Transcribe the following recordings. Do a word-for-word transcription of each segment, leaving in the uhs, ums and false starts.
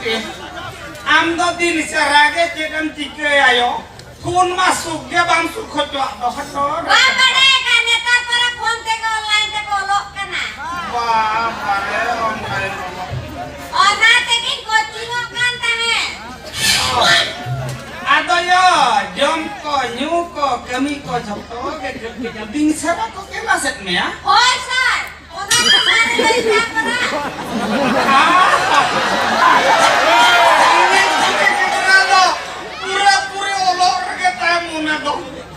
ᱟᱢ ᱫᱚ ᱫᱤᱱ ᱥᱟᱨᱟ ᱜᱮ ᱪᱮᱫ ᱮᱢ ᱪᱤᱠᱟᱹᱭᱟ ᱭᱳ? ᱯᱷᱳᱱ ᱢᱟ ᱥᱩᱠ ᱜᱮ ᱵᱟᱢ ᱥᱩᱠ ᱦᱚᱪᱚᱣᱟᱜ ᱫᱚ ᱦᱚᱴᱚᱨ᱾ ᱵᱟᱢ ᱵᱟᱲᱟᱭ ᱠᱟᱱ, ᱱᱮᱛᱟᱨ ᱯᱟᱨᱟ ᱯᱷᱳᱱ ᱛᱮᱜᱮ ᱚᱱᱞᱟᱭᱤᱱ ᱛᱮᱠᱚ ᱚᱞᱚᱜ ᱠᱟᱱᱟ᱾ ᱵᱟᱵᱟᱨᱮ, ᱚᱱᱞᱟᱭᱤᱱ ᱚᱞᱚᱜ᱾ ᱚᱱᱟ ᱛᱮᱜᱮᱧ ᱠᱳᱪᱤᱝᱚᱜ ᱠᱟᱱ ᱛᱟᱦᱮᱸᱫ᱾ ᱟᱫᱚ ᱭᱳ, ᱡᱚᱢ ᱠᱚ, ᱧᱩ ᱠᱚ, ᱠᱟᱹᱢᱤ ᱠᱚ ᱡᱷᱚᱛᱚ ᱜᱮ ᱡᱩᱫ ᱜᱮ ᱡᱩᱫ᱾ ᱫᱤᱱ ᱥᱟᱨᱟ ᱠᱚ ᱠᱮᱞᱟᱥᱮᱫ ᱢᱮᱭᱟ? ᱦᱳᱭ ᱥᱟᱨ, ᱚᱱᱟ ᱠᱚ ᱥᱟᱨ ᱞᱟᱹᱭ ᱠᱟᱜ ᱠᱟᱱᱟ᱾ ᱤᱧᱤᱡ ᱜᱤᱫᱽᱨᱟᱹ ᱫᱚ ᱯᱩᱨᱟᱹ ᱯᱩᱨᱤ ᱚᱞᱚᱜ ᱨᱮᱜᱮ ᱛᱟᱭ ᱢᱚᱱᱮ ᱫᱚ᱾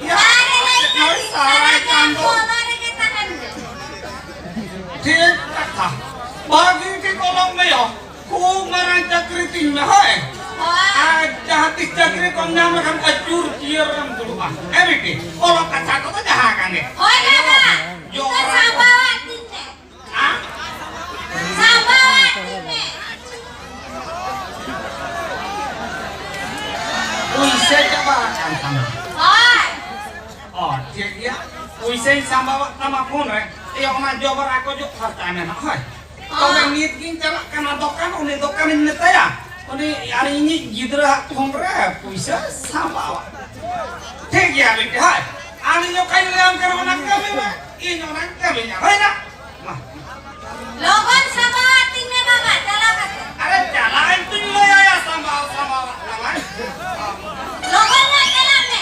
ᱥᱟᱨ ᱞᱟᱹᱭ ᱠᱟᱜ ᱱᱚᱜᱼᱚᱭ ᱥᱟᱨᱟᱭ ᱠᱟᱱ ᱫᱚ᱾ ᱚᱞᱚᱜ ᱨᱮᱜᱮ ᱛᱟᱦᱮᱱ ᱢᱮ᱾ ᱴᱷᱤᱠ ᱠᱟᱛᱷᱟ᱾ ᱵᱷᱟᱹᱜᱤ ᱴᱷᱤᱠ ᱚᱞᱚᱜ ᱢᱮ ᱭᱳ᱾ ᱠᱷᱩᱵ ᱢᱟᱨᱟᱝ ᱪᱟᱹᱠᱨᱤ ᱛᱤᱧ ᱢᱮ, ᱦᱳᱭ᱾ ᱦᱳᱭ᱾ ᱟᱨ ᱡᱟᱦᱟᱸ ᱛᱤᱥ ᱪᱟᱹᱠᱨᱤ ᱠᱚᱢ ᱧᱟᱢ ᱞᱮᱠᱷᱟᱱ ᱟᱹᱪᱩᱨ ᱪᱤᱭᱟᱹᱨ ᱨᱮᱢ ᱫᱩᱲᱩᱵᱼᱟ᱾ ᱦᱮᱸ ᱵᱤᱴᱤ, ᱚᱞᱚᱜ ᱠᱟᱛᱷᱟ ᱠᱚᱫᱚ ᱡᱟᱦᱟᱸ ᱠᱟᱱ ᱜᱮ᱾ ᱦᱳᱭ ᱵᱟᱵᱟ᱾ ᱡᱚᱢ ᱛᱚ ᱥᱟᱢᱵᱟᱣᱟᱜ ᱛᱤᱧ ᱢᱮ᱾ ᱦᱮᱸ? ᱥᱟᱢᱵᱟᱣᱟᱜ ᱛᱤᱧ ᱢᱮ᱾ ᱯᱩᱭᱥᱟᱹ ᱪᱟᱵᱟ ᱟᱠᱟᱱ ᱛᱟᱢᱟ᱾ ᱦᱳᱭ᱾ ᱚ, ᱴᱷᱤᱠ ᱜᱮᱭᱟ᱾ ᱯᱩᱭᱥᱟᱹᱧ ᱥᱟᱢᱵᱟᱣᱟᱜ ᱛᱟᱢᱟ ᱯᱷᱳᱱ ᱨᱮ᱾ ᱮᱭ, ᱚᱱᱟ ᱡᱚᱵᱨᱟ ᱠᱚ ᱡᱚᱜ ᱯᱷᱟᱨᱪᱟᱭ ᱢᱮ ᱱᱟᱜ, ᱦᱳᱭ᱾ ᱛᱚᱵᱮ ᱱᱤᱛ ᱜᱤᱧ ᱪᱟᱞᱟᱜ ᱠᱟᱱᱟ ᱫᱚᱠᱟᱱ, ᱩᱱᱤ ᱫᱚᱠᱟᱱᱤᱧ ᱢᱮᱛᱟᱭᱟ, ᱩᱱᱤ ᱟᱨ ᱤᱧᱤᱡ ᱜᱤᱫᱽᱨᱟᱹ ᱦᱟᱜ ᱯᱷᱳᱱ ᱨᱮ ᱯᱩᱭᱥᱟᱹ ᱥᱟᱢᱵᱟᱣᱟ᱾ ᱴᱷᱤᱠ ᱜᱮᱭᱟ ᱵᱤᱴᱤ, ᱦᱳᱭ᱾ ᱟᱢ ᱤᱧ ᱚᱠᱟᱧ ᱞᱟᱹᱭᱟᱢ ᱠᱟᱱᱟ ᱚᱱᱟ ᱠᱟᱹᱢᱤ ᱢᱮ, ᱤᱧ ᱚᱱᱟᱧ ᱠᱟᱹᱢᱤᱭᱟ, ᱦᱳᱭ ᱱᱟ? ᱢᱟ᱾ ᱞᱚᱜᱚᱱ ᱥᱟᱢᱵᱟᱣᱟ ᱛᱤᱧ ᱢᱮ ᱵᱟᱵᱟ, ᱪᱟᱞᱟᱣ ᱠᱟᱛᱮ᱾ ᱟᱨᱮ ᱪᱟᱞᱟᱜ ᱟᱹᱧ ᱛᱚᱧ ᱞᱟᱹᱭᱟᱭᱟ ᱥᱟᱢᱵᱟᱣ, ᱥᱟᱢᱵᱟᱣ ᱛᱟᱢᱟᱭ᱾ ᱞᱚᱜᱚᱱ ᱧᱚᱜ ᱪᱟᱞᱟᱜ ᱢᱮ᱾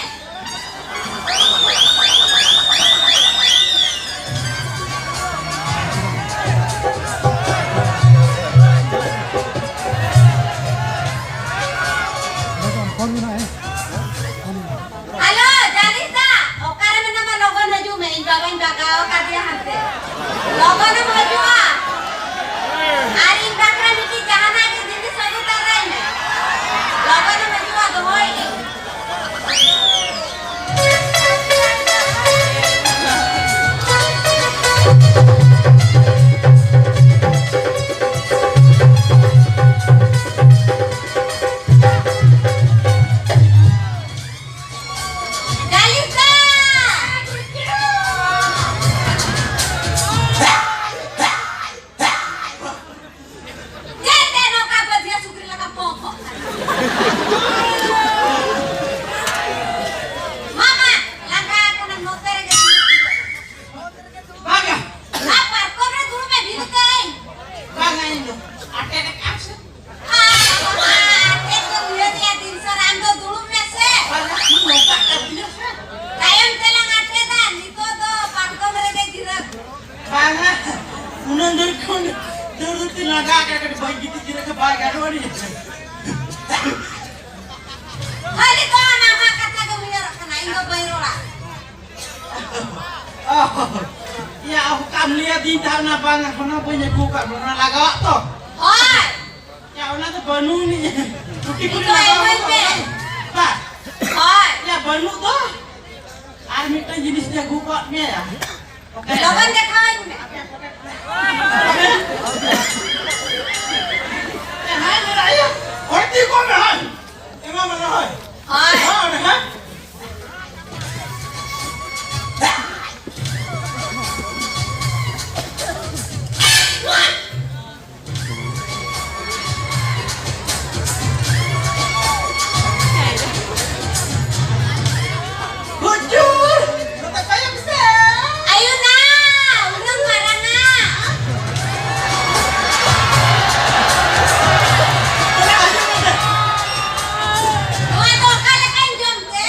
ᱦᱮᱞᱳ, ᱡᱟᱱᱤᱥ ᱫᱟ, ᱚᱠᱟᱨᱮ ᱢᱮᱱᱟᱢᱟ? ᱞᱚᱜᱚᱱ ᱦᱤᱡᱩᱜ ᱢᱮ, ᱤᱧ ᱵᱟᱵᱟᱧ ᱵᱟᱜᱟᱣ ᱟᱠᱟᱫᱮᱭᱟ ᱦᱟᱱᱛᱮ᱾ ᱞᱚᱜᱚᱱᱮᱢ ᱦᱤᱡᱩᱜᱼᱟ᱾ ᱟᱴᱮᱫ ᱟᱠᱟᱫ ᱥᱮ? ᱟᱴᱮᱫ ᱫᱚ ᱱᱤᱭᱟᱹ ᱨᱮᱭᱟᱜ ᱫᱤᱱ ᱥᱟᱨ, ᱟᱢ ᱫᱚ ᱫᱩᱲᱩᱵ ᱢᱮ ᱥᱮ᱾ ᱵᱟᱝᱟ, ᱤᱧ ᱱᱚᱝᱠᱟ ᱠᱟᱱ ᱛᱤᱧᱟᱹ ᱥᱮ᱾ ᱛᱟᱭᱚᱢ ᱛᱮᱞᱟᱝ ᱟᱴᱮᱫᱟ, ᱱᱤᱛᱚᱜ ᱫᱚ ᱯᱟᱨᱠᱚᱢ ᱨᱮᱜᱮ ᱡᱤᱨᱟᱹᱜ ᱢᱮ᱾ ᱵᱟᱝᱟ, ᱩᱱᱟᱹᱜ ᱫᱤᱱ ᱠᱷᱚᱱ ᱫᱟᱹᱲ ᱫᱟᱹᱲ ᱛᱮ ᱞᱟᱸᱜᱟ ᱟᱠᱟᱱᱟ, ᱠᱟᱹᱴᱤᱡ ᱵᱟᱹᱧ ᱜᱤᱛᱤᱡ ᱡᱤᱨᱟᱹᱜ ᱠᱷᱟᱱ ᱵᱟᱭ ᱜᱟᱱᱚᱜᱼᱟ ᱱᱤᱭᱟᱹ᱾ ᱦᱟᱹᱞᱤ ᱫᱚ ᱟᱢᱟᱜ ᱠᱟᱛᱷᱟ ᱜᱮᱢ ᱩᱭᱦᱟᱹᱨᱚᱜ ᱠᱟᱱᱟ, ᱤᱧ ᱫᱚ ᱵᱟᱹᱧ ᱨᱚᱲᱟ᱾ ᱚ, ᱭᱟ, ᱚᱠᱟᱢ ᱞᱟᱹᱭᱟᱫᱤᱧ ᱛᱟᱦᱮᱸ ᱚᱱᱟ ᱵᱟᱝ, ᱚᱱᱟ ᱵᱟᱹᱧ ᱟᱹᱜᱩ ᱟᱠᱟᱫ ᱢᱮ, ᱚᱱᱟ ᱞᱟᱜᱟᱣᱟᱜ ᱛᱚ? ᱦᱳᱭ᱾ ᱭᱟ, ᱚᱱᱟ ᱫᱚ ᱵᱟᱹᱱᱩᱜ ᱟᱹᱱᱤᱡ᱾ ᱪᱩᱴᱤ ᱠᱚᱨᱮ ᱱᱤᱛᱚᱜ ᱞᱟᱜᱟᱣ ᱮᱢᱟᱹᱧ ᱠᱟᱫᱟ, ᱯᱮ᱾ ᱵᱟ᱾ ᱦᱳᱭ᱾ ᱭᱟ, ᱵᱟᱹᱱᱩᱜ ᱫᱚ᱾ ᱟᱨ ᱢᱤᱫᱴᱟᱝ ᱡᱤᱱᱤᱥ ᱞᱮ ᱟᱹᱜᱩ ᱠᱟᱜ ᱢᱮᱭᱟ, ᱭᱟ᱾ ᱞᱚᱜᱚᱱ ᱫᱮᱠᱷᱟᱣᱟᱹᱧ ᱢᱮ᱾ ᱦᱮᱸ, ᱦᱮᱸ, ᱦᱮᱸ, ᱦᱮᱸ᱾ ᱮᱢᱟ ᱢᱮ, ᱦᱳᱭ᱾ ᱦᱳᱭ᱾ ᱦᱳᱭ, ᱦᱮᱸ᱾ ᱦᱩᱡᱩᱨ! ᱱᱚᱛᱮ ᱠᱚᱭᱚᱜ ᱢᱮᱥᱮ! ᱟᱭᱳ ᱱᱟ! ᱩᱱᱟᱹᱜ ᱢᱟᱨᱟᱝᱟ! ᱱᱚᱣᱟ ᱫᱚ ᱚᱠᱟ ᱞᱮᱠᱟᱧ ᱡᱚᱢ ᱛᱮ?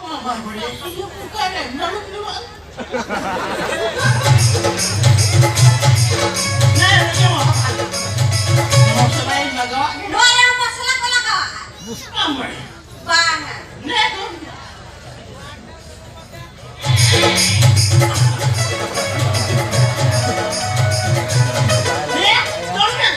ᱚ, ᱵᱟᱵᱟᱨᱮ, ᱤᱭᱟᱹ ᱚᱠᱟᱨᱮ? ᱱᱚᱰᱮ ᱢᱮᱱᱟᱜᱼᱟ᱾ ᱱᱮ, ᱱᱚᱰᱮ ᱢᱟ᱾ ᱢᱚᱥᱞᱟᱧ ᱞᱟᱜᱟᱣᱟᱜ ᱜᱮ᱾ ᱱᱚᱣᱟ ᱨᱮᱦᱚᱸ ᱢᱚᱥᱞᱟ ᱠᱚ ᱞᱟᱜᱟᱣᱟᱜᱼᱟ? ᱵᱟᱝ ᱵᱟᱲᱟᱭᱟ᱾ ᱵᱟᱝᱟ᱾ ᱱᱮ, ᱫᱚ᱾ ᱱᱮ, ᱫᱚ, ᱱᱮ᱾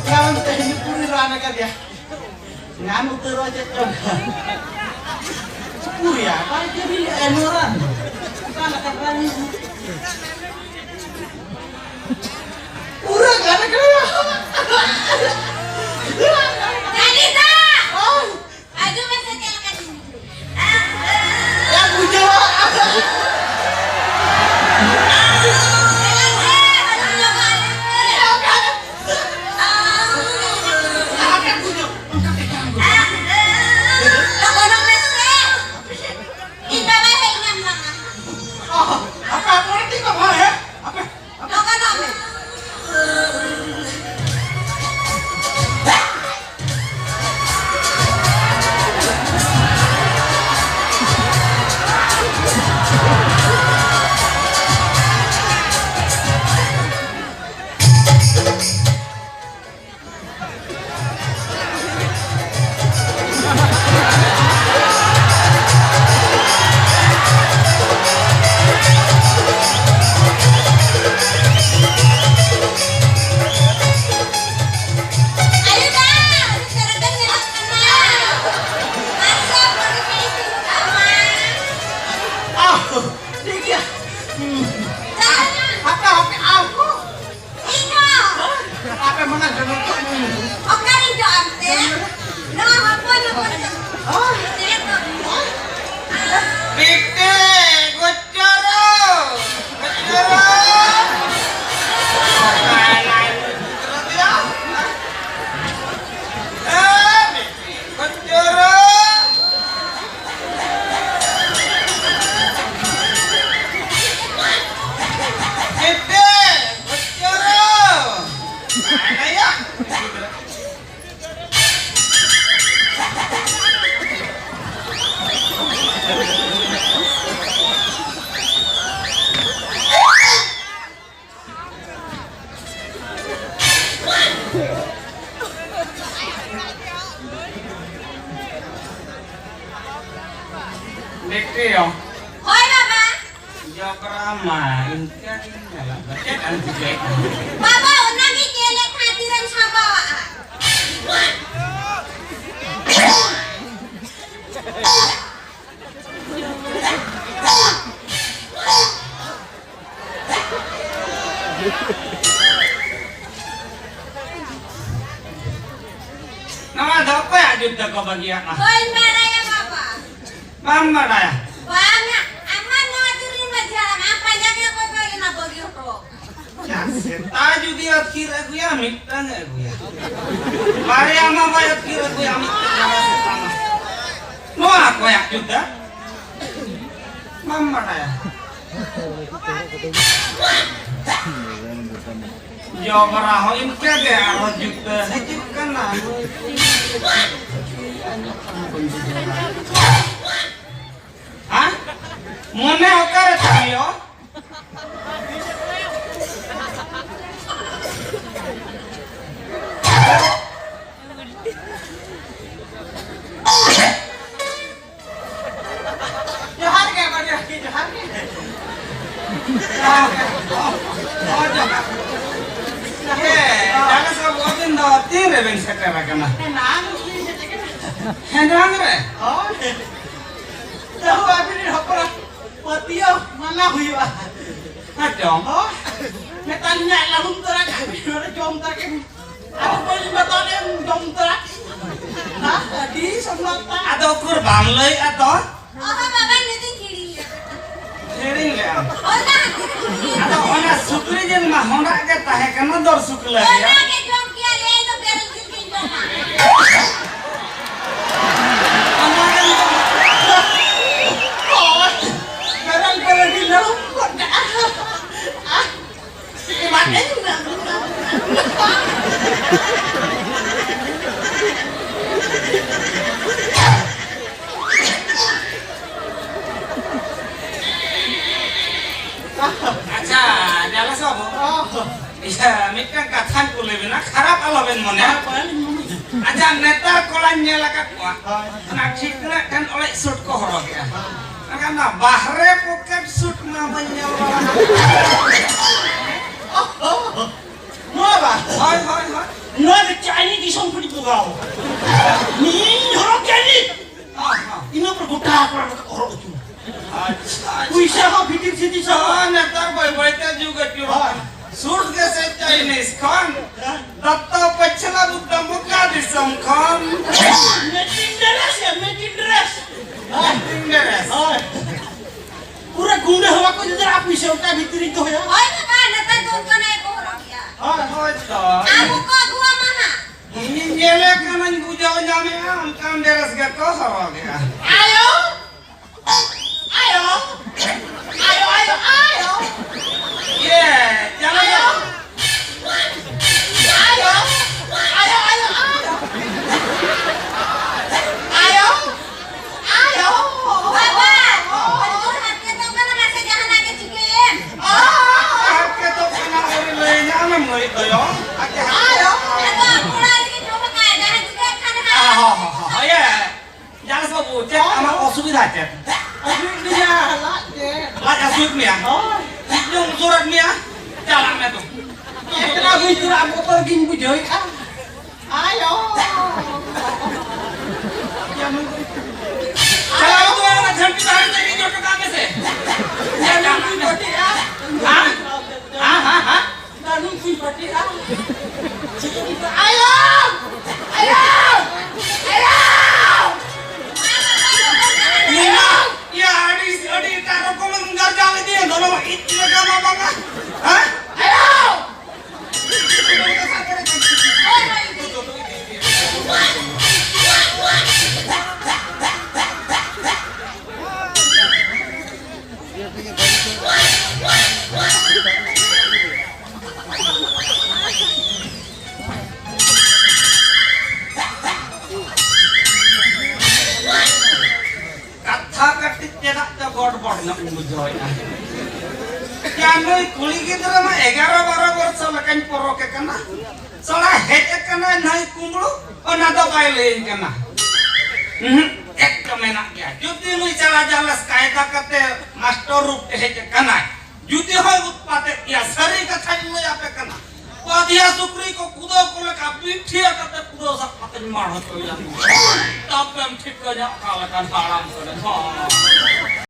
ᱧᱟᱢ ᱛᱮᱦᱮᱧ ᱯᱩᱨᱟᱹ ᱨᱟᱱ ᱟᱠᱟᱫᱮᱭᱟ᱾ ᱧᱟᱢ ᱩᱛᱟᱹᱨᱚᱜᱼᱟ ᱪᱮᱫ ᱪᱚᱝ᱾ ᱯᱩᱨᱤᱭᱟ, ᱵᱟᱭ ᱠᱟᱹᱢᱤ ᱞᱮᱜᱼᱟ ᱱᱚᱣᱟ ᱨᱟᱱ᱾ ᱚᱠᱟ ᱞᱮᱠᱟ ᱨᱟᱱ? ᱯᱩᱨᱟᱹ ᱜᱟᱱ ᱟᱠᱟᱱᱟ᱾ ᱞᱟᱞᱤᱛᱟ! ᱦᱳᱭ᱾ ᱟᱸᱡᱚᱢ ᱢᱮᱥᱮ ᱪᱮᱫ ᱞᱮᱠᱟ ᱪᱤᱱᱛᱟᱹ᱾ ᱪᱮᱫ ᱵᱩᱡᱷᱟᱹᱣᱟ? ᱟᱞᱚᱢ ᱧᱚᱜᱟ, ᱟᱞᱚᱢ ᱧᱚᱜᱟ᱾ ᱟᱯᱮ ᱵᱩᱡᱷᱟᱹᱣ, ᱚᱱᱠᱟ ᱛᱮ᱾ ᱵᱤᱴᱤ ᱭᱚ᱾ ᱦᱳᱭ ᱵᱟᱵᱟ᱾ ᱡᱚᱵᱽᱨᱟ ᱢᱟ, ᱤᱱᱠᱟᱹ ᱜᱮᱢ ᱧᱮᱞᱚᱜ ᱫᱚ᱾ ᱪᱮᱫ ᱮᱢ ᱪᱤᱠᱟᱹᱭᱮᱫ ᱠᱟᱱᱟ? ᱵᱟᱵᱟ, ᱚᱱᱟ ᱜᱮ ᱧᱮᱞᱮᱫ ᱛᱟᱦᱮᱸ, ᱛᱤᱨᱮᱢ ᱥᱟᱢᱵᱟᱣᱟᱜᱼᱟ᱾ ᱱᱚᱣᱟ ᱫᱚ ᱚᱠᱚᱭᱟᱜ ᱡᱩᱛᱟᱹ ᱠᱚ ᱵᱟᱹᱜᱤᱭᱟᱜᱼᱟ? ᱵᱟᱹᱧ ᱵᱟᱲᱟᱭᱟ ᱵᱟᱵᱟ᱾ ᱵᱟᱢ ᱵᱟᱲᱟᱭᱟ? ᱵᱟᱝᱟ, ᱟᱢ ᱢᱟ ᱱᱚᱣᱟ ᱟᱹᱛᱩ ᱨᱤᱱ ᱢᱟᱹᱡᱷᱤ ᱦᱟᱲᱟᱢ, ᱟᱢ ᱯᱟᱸᱡᱟ ᱜᱮ ᱚᱠᱚᱭ ᱠᱚ ᱦᱮᱡ ᱮᱱᱟ ᱵᱟᱹᱜᱤ ᱦᱚᱴᱚ᱾ ᱭᱟ, ᱥᱮᱛᱟ ᱡᱩᱫᱤ ᱟᱹᱛᱠᱤᱨ ᱟᱹᱜᱩᱭᱟ, ᱢᱤᱫᱴᱟᱝ ᱮ ᱟᱹᱜᱩᱭᱟ᱾ ᱵᱟᱨᱭᱟ ᱢᱟ ᱵᱟᱭ ᱟᱹᱛᱠᱤᱨ ᱟᱹᱜᱩᱭᱟ, ᱢᱤᱫᱴᱟᱝ ᱢᱟᱨᱟᱝ ᱥᱮᱛᱟ ᱢᱟ᱾ ᱱᱚᱣᱟ ᱚᱠᱚᱭᱟᱜ ᱡᱩᱛᱟᱹ? ᱵᱟᱢ ᱵᱟᱲᱟᱭᱟ? ᱡᱚᱵᱽᱨᱟ ᱦᱚᱸ ᱤᱱᱠᱟᱹ ᱜᱮ, ᱟᱨᱦᱚᱸ ᱡᱩᱛᱟᱹ ᱦᱤᱡᱩᱜ ᱠᱟᱱᱟ᱾ ᱦᱮᱸ? ᱢᱚᱱᱮ ᱚᱠᱟᱨᱮ ᱛᱟᱦᱮᱸᱭᱚᱜ? ᱡᱚᱦᱟᱨ ᱜᱮ, ᱵᱟᱰᱮ ᱦᱟᱹᱛᱤ, ᱡᱚᱦᱟᱨ ᱜᱮ᱾ ᱡᱚᱦᱟᱨ ᱜᱮ᱾ ᱦᱮᱸ, ᱡᱟᱦᱟᱸ ᱥᱮᱫ ᱟᱹᱵᱤᱱ ᱫᱚ ᱛᱤᱱ ᱨᱮᱵᱤᱱ ᱥᱮᱴᱮᱨ ᱟᱠᱟᱱᱟ? ᱮᱱᱟᱝ ᱨᱮᱞᱤᱧ ᱦᱮᱡ ᱟᱠᱟᱱᱟ᱾ ᱮᱱᱟᱝ ᱨᱮ? ᱦᱳᱭ᱾ ᱛᱟᱹᱦᱩ ᱟᱹᱵᱤᱱ ᱨᱮᱱ ᱦᱚᱯᱚᱱ ᱯᱟᱹᱛᱭᱟᱹᱣ ᱢᱟᱱᱟ ᱦᱩᱭᱩᱜᱼᱟ᱾ ᱦᱮᱸ ᱪᱚᱝ᱾ ᱦᱳᱭ᱾ ᱢᱮᱛᱟᱞᱤᱧᱟᱭ ᱞᱟᱹᱦᱩᱢ ᱛᱚᱨᱟ ᱠᱟᱜ ᱵᱤᱱ, ᱱᱚᱰᱮ ᱡᱚᱢ ᱛᱚᱨᱟ ᱠᱟᱜ ᱵᱤᱱ᱾ ᱟᱫᱚ ᱵᱟᱹᱞᱤᱧ ᱵᱟᱛᱟᱣ ᱞᱮᱫ ᱡᱚᱢ ᱛᱚᱨᱟ ᱠᱮᱫ᱾ ᱦᱮᱸ, ᱟᱹᱰᱤ ᱥᱚᱢᱚᱥᱛᱟ᱾ ᱟᱫᱚ ᱩᱠᱩᱨ ᱵᱟᱢ ᱞᱟᱹᱭᱮᱫᱼᱟ ᱛᱚ? ᱚᱦᱚ ᱵᱟᱵᱟ, ᱞᱟᱹᱭᱫᱟᱹᱧ ᱦᱤᱲᱤᱧ ᱞᱮᱫᱟ᱾ ᱦᱤᱲᱤᱧ ᱞᱮᱫᱼᱟᱢ? ᱚᱱᱟ ᱠᱷᱟᱹᱛᱤᱨ ᱦᱤᱲᱤᱧ ᱞᱮᱫᱟ᱾ ᱟᱫᱚ ᱚᱱᱟ ᱥᱩᱠᱨᱤ ᱡᱤᱞ ᱢᱟ ᱦᱚᱸᱰᱟᱜ ᱜᱮ ᱛᱟᱦᱮᱸ ᱠᱟᱱᱟ, ᱫᱚᱨ ᱥᱩᱠᱞᱟᱹ ᱨᱮᱭᱟᱜ᱾ ᱚᱱᱟ ᱜᱮ ᱡᱚᱢ ᱠᱮᱭᱟ ᱞᱮ, ᱤᱧ ᱫᱚ ᱵᱮᱨᱮᱞ ᱡᱤᱞ ᱜᱤᱧ ᱡᱚᱢᱟ᱾ ᱚᱱᱟ ᱜᱮᱢ ᱡᱚᱢᱟ? ᱦᱳᱭ, ᱵᱮᱨᱮᱞ ᱵᱮᱨᱮᱞ ᱜᱤᱧ ᱞᱟᱹᱦᱩᱫ ᱜᱚᱫ ᱠᱟᱜᱼᱟ᱾ ᱟᱪᱪᱷᱟ, ᱡᱟᱞᱮᱥ ᱵᱟᱹᱵᱩ᱾ ᱤᱭᱟᱹ, ᱢᱤᱫᱴᱟᱝ ᱠᱟᱛᱷᱟᱧ ᱠᱩᱞᱤ ᱵᱮᱱᱟ, ᱠᱷᱟᱨᱟᱯ ᱟᱞᱚᱵᱮᱱ ᱢᱚᱱᱮᱭᱟ᱾ ᱟᱪᱪᱷᱟ, ᱱᱮᱛᱟᱨ ᱠᱚᱲᱟᱧ ᱧᱮᱞ ᱟᱠᱟᱫ ᱠᱚᱣᱟ, ᱚᱱᱟ ᱴᱷᱤᱠ ᱨᱮᱱᱟᱜ ᱴᱷᱮᱱ ᱚᱲᱮᱡ ᱥᱩᱴ ᱠᱚ ᱦᱚᱨᱚᱜᱮᱜᱼᱟ᱾ ᱢᱮᱱᱠᱷᱟᱱ ᱚᱱᱟ ᱵᱟᱦᱨᱮ ᱯᱚᱠᱮᱴ ᱥᱩᱴ ᱢᱟ ᱵᱟᱹᱧ ᱧᱮᱞ ᱵᱟᱲᱟ ᱟᱠᱟᱫ᱾ ᱱᱚᱣᱟ ᱵᱟ? ᱦᱳᱭ, ᱦᱳᱭ, ᱦᱳᱭ᱾ ᱱᱚᱣᱟ ᱫᱚ ᱪᱟᱭᱱᱤᱡᱽ ᱫᱤᱥᱚᱢ ᱠᱷᱚᱱᱤᱧ ᱵᱚᱸᱜᱟᱣ ᱠᱟᱫᱟ᱾ ᱱᱤᱭᱟᱹᱧ ᱦᱚᱨᱚᱜ ᱠᱮᱫ ᱜᱮ᱾ ᱦᱚᱸ, ᱦᱚᱸ᱾ ᱤᱱᱟᱹ ᱯᱚᱨᱮ ᱜᱚᱴᱟ ᱠᱚᱲᱟ ᱠᱚ ᱦᱚᱨᱚᱜ ᱦᱚᱪᱚ᱾ ᱟᱪᱪᱷᱟ, ᱟᱪᱪᱷᱟ᱾ ᱯᱩᱭᱥᱟᱹ ᱦᱚᱸ ᱵᱷᱤᱛᱤᱨ ᱥᱤᱛᱤ ᱥᱟᱶ᱾ ᱦᱚᱸ, ᱱᱮᱛᱟᱨ ᱵᱟᱹᱭ ᱵᱟᱹᱭ ᱛᱮ ᱡᱩᱜᱽ ᱟᱹᱪᱩᱨᱚᱜ ᱠᱟᱱᱟ᱾ ᱦᱳᱭ᱾ ᱥᱩᱴ ᱜᱮᱥᱮ ᱪᱟᱭᱱᱤᱡᱽ ᱠᱷᱚᱱ, ᱫᱚᱛᱚ ᱯᱟᱹᱪᱷᱞᱟ ᱵᱩᱫᱽᱫᱷᱚ ᱢᱚᱠᱟ ᱫᱤᱥᱚᱢ ᱠᱷᱚᱱ᱾ Making dress ᱭᱟ, making dress᱾ Making dress᱾ ᱦᱳᱭ᱾ ᱯᱩᱨᱟᱹ ᱜᱩᱸᱰᱟᱹ ᱦᱚᱲ ᱠᱚ ᱡᱩᱫᱤ ᱟᱯ ᱯᱩᱭᱥᱟᱹ ᱚᱱᱠᱟ ᱵᱷᱤᱛᱤᱨ ᱨᱤᱧ ᱫᱚᱦᱚᱭᱟ᱾ ᱦᱳᱭ ᱵᱟᱵᱟ, ᱱᱮᱛᱟᱨ ᱫᱚ ᱚᱱᱠᱟᱱᱟᱜ ᱜᱮᱠᱚ ᱦᱚᱨᱚᱜ ᱜᱮᱭᱟ᱾ ᱦᱳᱭ, ᱦᱳᱭ ᱛᱚ᱾ ᱟᱨ ᱵᱟᱠᱚ ᱟᱹᱜᱩᱣᱟᱢᱟ ᱦᱟᱸᱜ᱾ ᱤᱧᱤᱧ ᱧᱮᱞᱮ ᱠᱟᱱᱟᱧ, ᱵᱩᱡᱷᱟᱹᱣ ᱧᱟᱢᱮᱜᱼᱟ, ᱚᱱᱠᱟᱱ ᱰᱨᱮᱥ ᱜᱮᱠᱚ ᱦᱚᱨᱚᱜᱮᱜᱼᱟ᱾ ᱟᱭᱳ! ᱟᱭᱳ! ᱟᱭᱳ, ᱟᱭᱳ, ᱟᱭᱳ! ᱤᱭᱟᱹ, ᱪᱟᱞᱟᱜ ᱟᱭᱳ! ᱟᱭᱳ! ᱟᱭᱳ, ᱟᱭᱳ, ᱟᱭᱳ! ᱟᱭᱳ! ᱟᱭᱳ! ᱵᱟᱵᱟ! ᱦᱚᱲᱢᱚ ᱦᱟᱨᱠᱮᱛᱚᱜ ᱠᱟᱱᱟ, ᱢᱟᱥᱮ ᱡᱟᱦᱟᱱᱟᱜ ᱜᱮ ᱪᱤᱠᱟᱹᱭᱮᱢ᱾ ᱦᱟᱨᱠᱮᱛᱚᱜ ᱠᱟᱱᱟ, ᱟᱹᱣᱨᱤ ᱞᱟᱹᱭᱟᱹᱧᱟ, ᱟᱢᱮᱢ ᱞᱟᱹᱭᱮᱫ ᱫᱚᱭᱚ᱾ ᱟᱡ ᱛᱮ ᱦᱟᱨᱠᱮᱛᱚᱜ ᱟᱭᱳ! ᱠᱟᱱᱟ᱾ ᱟᱫᱚ ᱠᱚᱲᱟ ᱨᱮᱜᱮ ᱡᱚᱢ ᱟᱠᱟᱫ, ᱡᱟᱦᱟᱸ ᱪᱤᱠᱟᱹᱜ ᱠᱷᱟᱱ ᱦᱟᱸᱜ᱾ ᱦᱚᱸ, ᱦᱚᱸ, ᱦᱚᱸ, ᱦᱚᱸ, ᱤᱭᱟᱹ, ᱡᱟᱦᱟᱸ ᱥᱮᱫ ᱵᱟᱹᱵᱩ, ᱪᱮᱫ ᱟᱢᱟᱜ ᱚᱥᱩᱵᱤᱫᱷᱟ ᱪᱮᱫ? ᱟᱹᱜᱩᱭᱮᱫ ᱞᱤᱧᱟ, ᱞᱟᱡ ᱜᱮ᱾ ᱞᱟᱡ ᱦᱟᱹᱥᱩᱭᱮᱫ ᱢᱮᱭᱟ? ᱦᱳᱭ᱾ ᱥᱤᱛᱩᱝ ᱩᱥᱩᱨᱮᱫ ᱢᱮᱭᱟ? ᱪᱟᱞᱟᱜ ᱢᱮ ᱛᱚ᱾ ᱮᱠᱞᱟ ᱵᱩᱡᱽ ᱛᱚᱨᱟ ᱵᱚᱛᱚᱨ ᱜᱤᱧ ᱵᱩᱡᱷᱟᱹᱣᱮᱫᱼᱟ᱾ ᱟᱭᱳ! ᱪᱟᱞᱟᱣ ᱫᱚ ᱚᱱᱟ ᱡᱷᱟᱹᱱᱴᱤ ᱫᱟᱨᱮ ᱛᱮᱜᱮ ᱡᱚᱴᱮᱫ ᱠᱟᱜ ᱢᱮᱥᱮ᱾ ᱡᱟᱹᱱᱩᱢ ᱠᱚᱧ ᱯᱟᱹᱴᱤᱜᱼᱟ᱾ ᱦᱮᱸ? ᱦᱮᱸ, ᱦᱮᱸ, ᱦᱮᱸ? ᱡᱟᱹᱱᱩᱢ ᱠᱚᱧ ᱯᱟᱹᱴᱤᱜᱼᱟ᱾ ᱟᱭᱳ! ᱟᱭᱳ! ᱟᱭᱳ! ᱱᱚᱣᱟ, ᱤᱭᱟᱹ, ᱟᱹᱰᱤ, ᱟᱹᱰᱤ ᱮᱴᱟᱜ ᱨᱚᱠᱚᱢᱮᱢ ᱜᱟᱨᱡᱟᱣ ᱤᱫᱤᱭᱟ, ᱱᱚᱣᱟ ᱤᱡ ᱞᱮᱠᱟ ᱢᱟ ᱵᱟᱝᱟ᱾ ᱦᱮᱸ? ᱟᱭᱳ! ᱠᱟᱛᱷᱟ ᱠᱟᱹᱴᱤᱡ ᱪᱮᱫᱟᱜ ᱪᱚ ᱜᱚᱲᱵᱚᱲ ᱧᱚᱜ ᱤᱧ ᱵᱩᱡᱷᱟᱹᱣᱮᱫᱼᱟ᱾ ᱭᱟ, ᱱᱩᱭ ᱠᱩᱲᱤ ᱜᱤᱫᱽᱨᱟᱹ ᱢᱟ ᱮᱜᱟᱨᱚ ᱵᱟᱨᱚ ᱵᱚᱨᱥᱚ ᱞᱮᱠᱟᱧ ᱯᱚᱨᱚᱠᱮ ᱠᱟᱱᱟ᱾ ᱥᱟᱞᱟ ᱦᱮᱡ ᱟᱠᱟᱱᱟᱭ ᱱᱟᱹᱭ ᱠᱩᱢᱵᱽᱲᱩ, ᱚᱱᱟ ᱫᱚ ᱵᱟᱭ ᱞᱟᱹᱭᱟᱹᱧ ᱠᱟᱱᱟ᱾ ᱩᱦᱩᱸ, ᱮᱠ ᱫᱚ ᱢᱮᱱᱟᱜ ᱜᱮᱭᱟ᱾ ᱡᱩᱫᱤ ᱱᱩᱭ ᱪᱟᱞᱟ ᱡᱟᱞᱟᱥ ᱠᱟᱭᱫᱟ ᱠᱟᱛᱮ ᱢᱟᱥᱴᱚᱨ ᱨᱩᱯ ᱛᱮ ᱦᱮᱡ ᱟᱠᱟᱱᱟᱭ, ᱡᱩᱫᱤ ᱦᱚᱸᱭ ᱩᱛᱯᱟᱛᱮᱫ ᱜᱮᱭᱟ, ᱥᱟᱹᱨᱤ ᱠᱟᱛᱷᱟᱧ ᱞᱟᱹᱭ ᱟᱯᱮ ᱠᱟᱱᱟ, ᱯᱟᱫᱷᱤᱭᱟ ᱥᱩᱠᱨᱤ ᱠᱚ ᱠᱩᱫᱟᱹᱣ ᱠᱚ ᱞᱮᱠᱟ ᱵᱤᱴᱷᱤᱭᱟ ᱠᱟᱛᱮ ᱠᱩᱫᱟᱹᱣ ᱥᱟᱵ ᱠᱟᱛᱮᱧ ᱢᱟᱲ ᱦᱚᱪᱚᱭᱟ᱾ ᱛᱟᱯᱮᱢ ᱴᱷᱤᱠᱟᱹᱧᱟ ᱚᱠᱟ ᱞᱮᱠᱟᱱ ᱦᱟᱲᱟᱢ ᱠᱟᱱᱟᱭ᱾ ᱦᱚᱸ᱾